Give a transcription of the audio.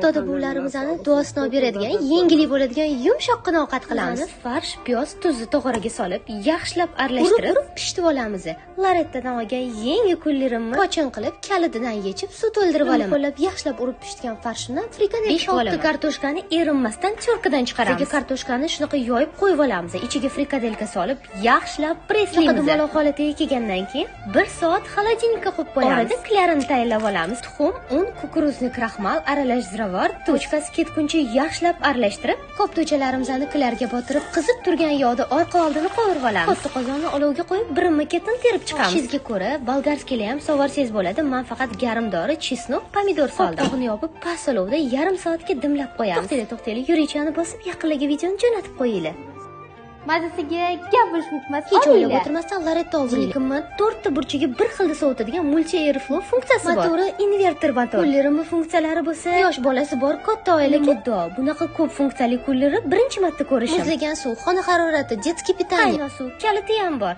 Doda buvilarimizni duosini olib beradigan, yengillik bo'ladigan yumshoqqina ovqat qilamiz. Farsh, piyoz, tuzni tog'oraga solib, yaxshilab aralashtirib, urib pishitib olamiz. Larettadan olgan yangi kullerimni pochin qilib, kalitidan yechib, suv to'ldirib olaman. Qo'llab yaxshilab urib pishitgan farshimdan frikadel 5-6 kartoshkani erinmasdan тёрка dan chiqaramiz. Kartoshkani shunaqa yoyib qo'yib olamiz. Ichiga frikadelka solib, yaxshilab presslaymiz. Dumaloq holatiga kelgandan keyin 1 soat холодильник ka qo'yib qo'yamiz. Orada klarini tayyorlab olamiz. Tuxum, un, кукурузный kraxmal, aralash ziravar, tochkasi ketguncha yaxshilab aralashtirib, koptochalarimizni klarga botirib, qizib turgan yog'da orqa oldini qovurib olamiz. Katta qozonni olovga qo'yib, birma-ketin terib chiqamiz. Xohishingizni ko'ra, болгарский lar ham sovarsangiz bo'ladi. Men faqat garmdori, чеснок, pomidor soldim. Qopqog'ini yopib, past olovda yarim soatga dimlab qo'yamiz. To'xtanglar, to'xtanglar, yurakchani bosib, yaqinlarga videoni jo'natib qo'yinglar. Mazasiga gap bo'lishi mumkin emas. Hech o'ylab o'tirmasdan Laretta oldiringlar. To'rtta burchaga bir xilda sovutadigan multi airflow funksiyasi bor. Motori inverter motor. Kullerimni funksiyalari bo'lsa, yosh bolasi bor katta oilaga muddao. Bunaqa ko'p funksiyali kullerni birinchi marta ko'rishim. Muzlagan suv, xona harorati, детский питание, qaynoq suv, kaliti ham bor.